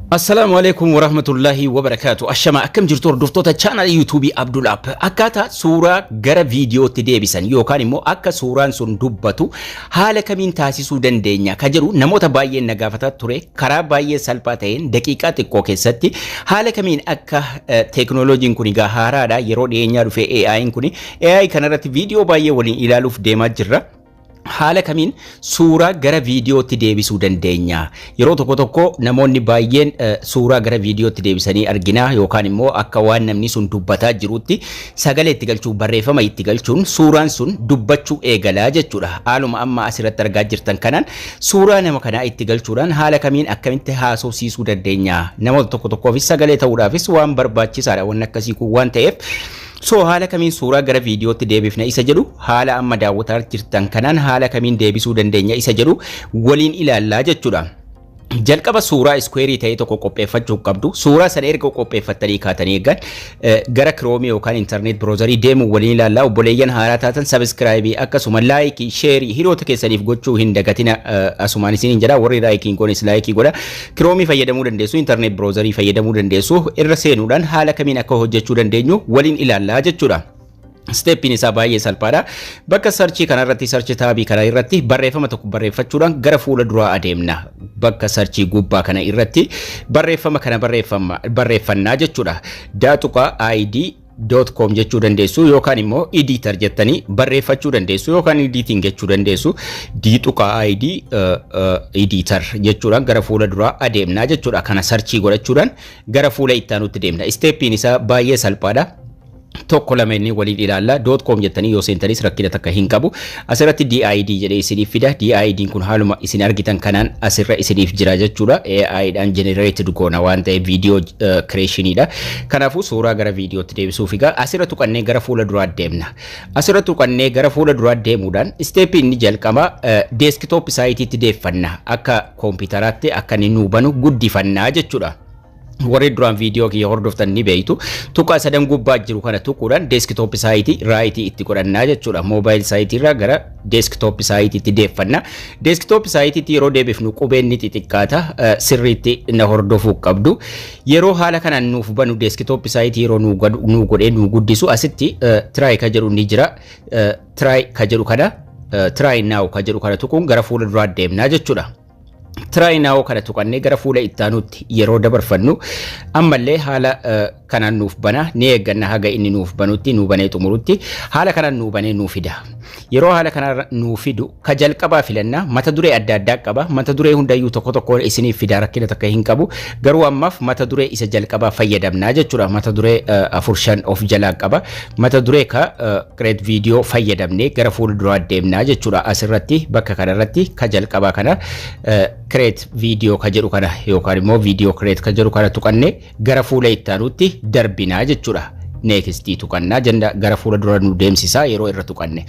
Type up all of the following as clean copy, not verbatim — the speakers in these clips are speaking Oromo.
Assalaamu alaikum warahmatullahi wabarakaatu. Ashama, akkam jirtu hordoftoota chaanal YouTubeii Abdul App? Akkaataa suuraa gara viidiyootti deebisan yookaan immoo akka suuraan sun dubbatu haala kamiin taasisuu dandeenya ka jedhu namoota baay'een na gaafataa ture. Karaa baay'ee salphaa ta'een daqiiqaa xiqqoo keessatti haala kamiin akka teeknooloojiin kun egaa haaraadha, yeroo dhiyeenyaa dhufe AI'n kun, AI kanarratti viidiyoo baay'ee waliin ilaaluuf deemaa jirra. Haala kamiin suuraa gara viidiyootti deebisuu dandeenya? Yeroo tokko tokko namoonni baay'een suuraa gara viidiyootti deebisanii argina, yookaan immoo akka waan namni sun dubbataa jirutti sagalee itti galchuu, barreeffama itti galchuun suuraan sun dubbachuu eegalaa jechuudha. Haaluma amma asirratti argaa jirtan kanaan suuraa nama kanaa itti galchuudhaan haala kamiin akkamitti haasofsiisuu dandeenya? Namoota tokko tokkoofis sagalee ta'uudhaafis waan barbaachisaadha waan akkasii kun waan ta'eef. So haala kamiin suuraa gara viidiyootti deebifna isa jedhu, haala amma daawwataa jirtan kanaan haala kamiin deebisuu dandeenya isa jedhu waliin ilaallaa jechuudha. Jalqaba suuraa square ta'e tokko qopheeffachuu qabdu. Suuraa sana erga qopheeffattanii kaatanii eeggan gara Chrome yookaan internet browser deemuu waliin ilaallaa. Obboleeyyan haaraa taatan subscribe, akkasuma like, share hiriyoota keessaniif gochuu hin dagatina asumaan isiniin jedha. Warri like hin goones like godha. Chrome fayyadamuu dandeessu, internet browser fayyadamuu dandeessu. Irra seenuudhaan haala kamiin akka hojjechuu dandeenyu waliin ilaallaa jechuudha. Steppiin isaa baay'ee salphaadha. Bakka search kanarratti, search tab kana irratti barreeffama tokko barreeffachuudhaan gara fuula duraa adeemna. Bakka search gubbaa kana irratti barreeffama kana barreeffannaa jechuudha. D tuqaa ID .com jechuu dandeessu, yookaan immoo editor jettanii barreeffachuu dandeessu, yookaan editing jechuu dandeessu. D tuqaa ID editor jechuudhaan gara fuula duraa adeemnaa jechuudha. Kana search godhachuudhaan gara fuula ittaanutti deemna. Steppiin isaa baay'ee salphaadha. Tokko lama inni waliin ilaalla. .com jettanii yoo seentanis rakkina takka hin qabu. Asirratti D-ID jedhee isiniif fida. D-ID kun haaluma isin argitan kanaan asirra isiniif jira jechuudha. AI dhaan generated goona waan ta'eef viidiyoo creationiidha. Kanaafuu suuraa gara viidiyootti deebisuuf egaa asirra tuqannee gara fuula duraa deemna. Asirra tuqannee gara fuula duraa deemuudhaan step inni jalqaba desktop siteitti deeffanna, akka koompitaraatti akka inni nuu banu guddifannaa jechuudha. Warri duraan viidiyoo kiyya hordoftan ni beeytu. Tuqaa sadan gubbaa jiru kana tuquudhaan desktop site right itti godhannaa jechuudha. Mobile site irraa gara desktop siteitti deeffanna. Desktop siteitti yeroo deebifnu qubeen ni xixiqqaata, sirriitti na hordofuu qabdu. Yeroo haala kanaan nuuf banu, desktop site yeroo nuu godhee nuu guddisu, asitti try ka jedhu ni jira. Try ka jedhu kana, try now ka jedhu kana tuquun gara fuula duraa deemnaa jechuudha. Try now kana tuqannee gara fuula ittaanutti yeroo dabarfannu ammallee haala kanaan nuuf bana. Ni eegganna haga inni nuuf banutti, nuu banee xumurutti. Haala kanaan nuu banee nuu fida. Yeroo haala kanaan nuu fidu ka jalqabaa filanna. Mata duree adda addaa qaba. Mata duree hundayyuu tokko tokko isiniif fida, rakkina takka hin qabu. Garuu ammaaf mata duree isa jalqabaa fayyadamnaa jechuudha. Mata duree afur shan of jalaa qaba. Mata duree ka create video fayyadamnee gara fuula duraa deemnaa jechuudha. Asirratti bakka kanarratti ka jalqabaa kana, create video ka jedhu kana yookaan immoo video create ka jedhu kana tuqannee gara fuula ittaanutti darbinaa jechuudha. Next tuqannaa jenda gara fuula dura nu deemsisaa yeroo irra tuqanne.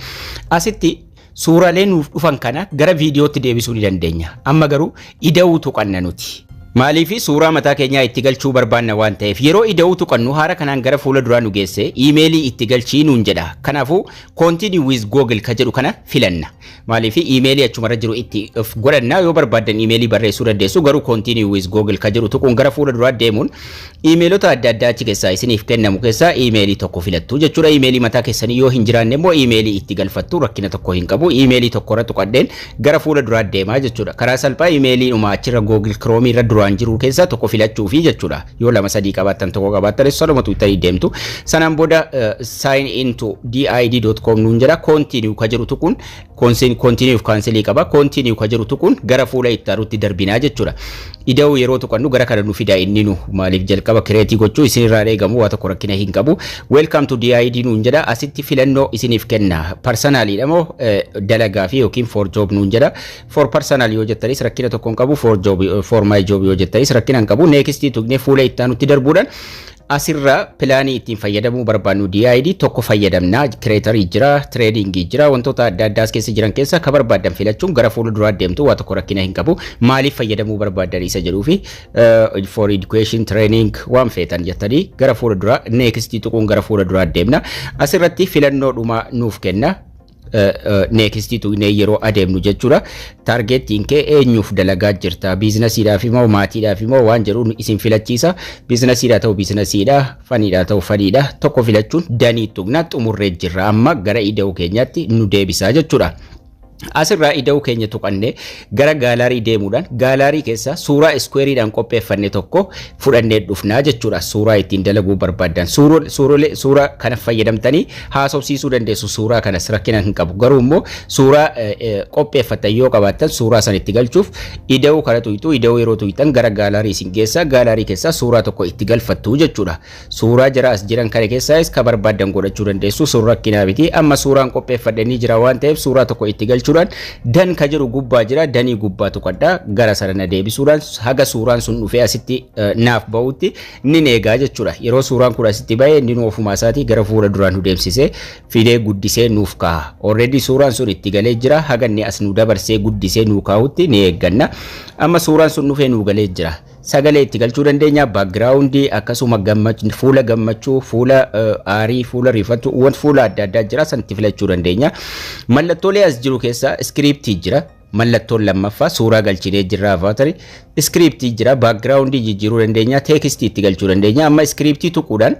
Asitti suuraalee nuuf dhufan kana gara viidiyootti deebisuu ni dandeenya. Amma garuu ida'uu tuqanna nuti. Maaliif? Suuraa mataa keenyaa itti galchuu barbaanna waan ta'eef. Yeroo ida'uu tuqannu haara kanaan gara fuula duraa nu geesse, iimeelii itti galchii nuun jedha. Kanaafuu continue with Google ka jedhu kana filanna. Maaliif? Iimeelii achumarra jiru itti godhanna. Yoo barbaaddan iimeelii barreessuu dandeessu, garuu continue with Google ka jedhu tuquun gara fuula duraa deemuun iimeelota adda addaa achi keessaa isiniif kennamu keessaa iimeelii tokko filattu jechuudha. Iimeelii mataa keessanii yoo hin jiraanne immoo iimeelii itti galfattu, rakkina tokko hin qabu. Iimeelii tokko irra tuqadheen gara fuula duraa deemaa jechuudha. Karaa salphaa iimeelii dhuma achirra Google Chrome irra duraan jiru keessaa tokko filachuufi jechuudha. Yoo lama sadii qabaattan, tokko qabaattan soloma tuuttanii deemtu. Sanaan booda sign into d-id.com nuun jedha. Continue ka jedhu tuquun, continue cancel qaba. Continue ka jedhu tuquun gara fuula itti aanutti darbinaa jechuudha. Ida'uu yeroo tuqannu gara kana nu fida inni nu. Maaliif? Jalqaba create gochuu isinirraa eegamu, waa tokko rakkina hin qabu. Welcome to D-ID nuun jedha. Asitti filannoo isiniif kenna. Personaliidha moo dalagaa fi yookiin for job nuun jedha. For personal yoo jettanis rakkina tokko hin qabu. For job, for my job yoo jettanis rakkina hin qabu. Next tuqnee fuula itti aanutti darbuudhaan asirraa plan ittiin fayyadamuu barbaannu D-ID tokko fayyadamna. Creator jira, training jira, wantoota adda addaas keessa jiran keessa ka barbaaddan filachuun gara fuula duraa deemtu, waa tokko rakkina hin qabu. Maaliif fayyadamuu barbaaddan isa jedhuu fi for education, training waan feetan jettanii gara fuula duraa next tuquun gara fuula duraa deemna. Asirratti filannoo dhumaa nuuf kenna. Next tuqnee yeroo adeemnu jechuudha. Targetiin kee eenyuuf dalagaa jirta? Businessiidhaaf immoo, maatiidhaaf immoo waan jedhu isin filachiisa. Businessiidhaa ta'u businessiidha, funiidhaa ta'u funiidha. Tokko filachuun done tuqna, xumurree jirra. Amma gara ida'uu keenyaatti nu deebisaa jechuudha. Asirraa ida'uu keenya tuqannee gara gallery deemuudhaan gallery keessa suuraa squareiidhaan qopheeffanne tokko fudhannee dhufnaa jechuudha. Suuraa ittiin dalaguu barbaaddan. Suuraa kana fayyadamtanii haasofsiisuu dandeessu. Suuraa kanas rakkina hin qabu. Garuu immoo suuraa qopheeffattan yoo qabaattan, suuraa san itti galchuuf ida'uu kana tuyxu. Ida'uu yeroo tuyxan gara gallery isin geessa. Gallery keessaa suuraa tokko itti galfattu jechuudha. Suuraa jara as jiran kana keessaas ka barbaaddan godhachuu dandeessu. Sun rakkinaa miti. Amma suuraan qopheeffadhe ni jira waan ta'eef, suuraa tokko itti galchuudhaan done ka jedhu gubbaa jira, done gubbaa tuqadhaa. Gara sana na deebisuudhaan haga suuraan sun dhufee asitti naaf ba'utti ni eegaa jechuudha. Yeroo suuraan kun asitti ba'e, inni nu ofumaa isaatii gara fuula duraan nu deemsisee fidee guddisee nuuf kaa'a. Already suuraan sun itti galee jira, haga inni as nu dabarsee guddisee nu kaa'utti ni eegganna. Amma suuraan sun dhufee nu galee jira. Sagalee itti galchuu dandeenya, background, akkasuma fuula gammachuu, fuula aarii, fuula rifatu, waan fuula adda addaa jira, san itti filachuu dandeenya. Mallattoolee as jiru keessa script jira. Mallattoon lammaffaa suuraa galchinee jirra, avatar, script jira, background jijjiiruu dandeenya, text itti galchuu dandeenya. Amma script tuquudhaan,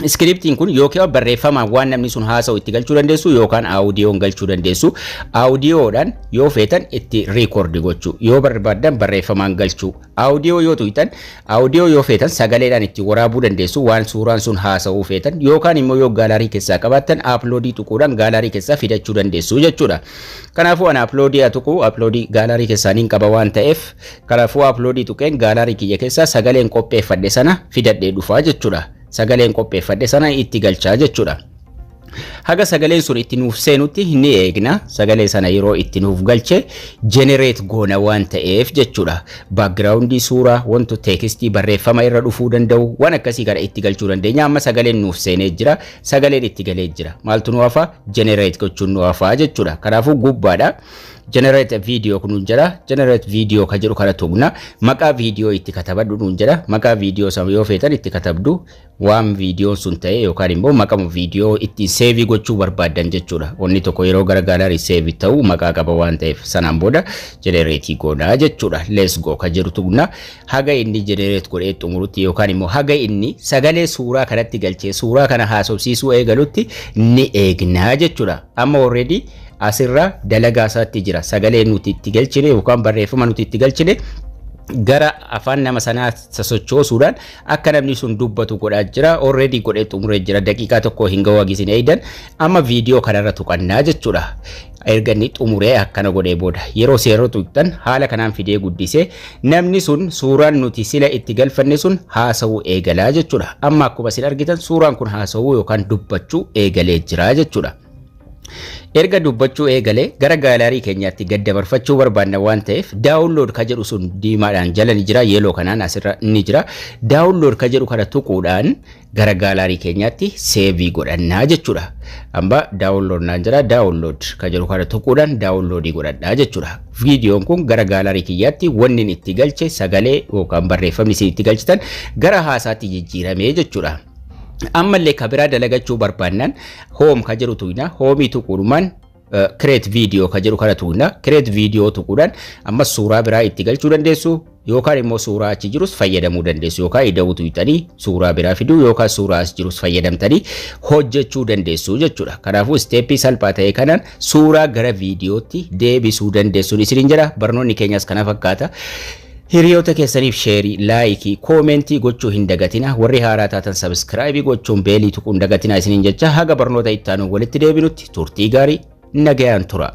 scriptiin kun yookiin barreeffamaan waan namni sun haasa'u itti galchuu dandeessu yookaan audioon galchuu dandeessu. Audiodhaan yoo feetan itti record gochuu, yoo barbaaddan barreeffamaan galchuu. Audio yoo tuqxan, audio yoo feetan sagaleedhaan itti waraabuu dandeessu waan suuraan sun haasa'uu feetan, yookaan immoo yoo gallery keessaa qabaattan upload tuquudhaan gallery keessaa fidachuu dandeessu jechuudha. Kanaafuu ana upload haa tuqu. Upload gallery keessaa niin qaba waan ta'eef, kanaafuu upload tuqeen gallery kiyya keessaa sagaleen qopheeffadhe sana fidadhee dhufaa jechuudha. Sagaleen qopheeffadhe sana itti galchaa jechuudha. Haga sagaleen sun itti nuuf seenutti ni eegna. Sagalee sana yeroo itti nuuf galche generate goona waan ta'eef jechuudha. Background suuraa, wanto text barreeffama irra dhufuu danda'u, waan akkasii kana itti galchuu dandeenya. Amma sagaleen nuuf seenee jira. Sagaleen itti galee jira. Maaltu nu hafa? Generate gochuun nu hafa jechuudha. Kanaafuu gubbaadha. Generate video kun jedha. Generate video ka jedhu kana tuqna. Maqaa viidiyoo itti katabadhu nuun jedha. Maqaa viidiyoo sana yoo feetan itti katabdu, waan viidiyoon sun ta'e yookaan immoo maqaa viidiyoo ittiin save gochuu barbaaddan jechuudha. Wanni tokko yeroo gara gallery save ta'u maqaa qaba waan ta'eef, sanaan booda generate goonaa jechuudha. Let's go ka jedhu tuqna. Haga inni generate godhee xumurutti yookaan immoo haga inni sagalee suuraa kanatti galchee suuraa kana haasofsiisuu eegalutti ni eegnaa jechuudha. Amma already asirra dalagaa isaatti jira. Sagalee nuti itti galchine yookaan barreeffama nuti itti galchine gara afaan nama sanaa sochoosuudhaan akka namni sun dubbatu godhaa jira. Already godhee xumuree jira. Daqiiqaa tokko hin gahu hagisin eeydan. Amma viidiyoo kanarra tuqannaa jechuudha. Erga inni xumuree akkana godhee booda, yeroo seeroo tuqxan haala kanaan fidee guddisee namni sun suuraan nuti sila itti galfanne sun haasa'uu eegalaa jechuudha. Amma akkuma isin argitan suuraan kun haasa'uu yookaan dubbachuu eegalee jira jechuudha. Erga dubbachuu eegalee gara gallery keenyaatti gad dabarfachuu barbaanna waan ta'eef, download ka jedhu sun diimaadhaan jala ni jira, yellow kanaan asirra ni jira. Download ka jedhu kana tuquudhaan gara gallery keenyaatti save godhannaa jechuudha. Amma download naan jira, download ka jedhu kana tuquudhaan download godhadhaa jechuudha. Viidiyoon kun gara gallery kiyyaatti wanni itti galche sagalee yookaan barreeffamni isin itti galchitan gara haasaatti jijjiiramee jechuudha. Ammallee ka biraa dalagachuu barbaannaan home ka jedhu tuqna. Home tuquudhumaan create video ka jedhu kana tuqna. Create video tuquudhaan ammas suuraa biraa itti galchuu dandeessu yookaan immoo suuraa achi jirus fayyadamuu dandeessu, yookaan ida'uu tuqxanii suuraa biraa fiduu yookaan suuraa as jirus fayyadamtanii hojjechuu dandeessu jechuudha. Kanaafuu step salphaa ta'e kanaan suuraa gara viidiyootti deebisuu dandeessuun isiniin jedha. Barnoonni keenyas kana fakkaata. Hiriyoota keessaniif share, like, comment gochuu hin dagatina. Warri haaraa taatan subscribe gochuun bell tuquu hin dagatina isiniin jecha, haga barnoota itti aanu walitti deebinutti turtii gaarii, nagayaan tura.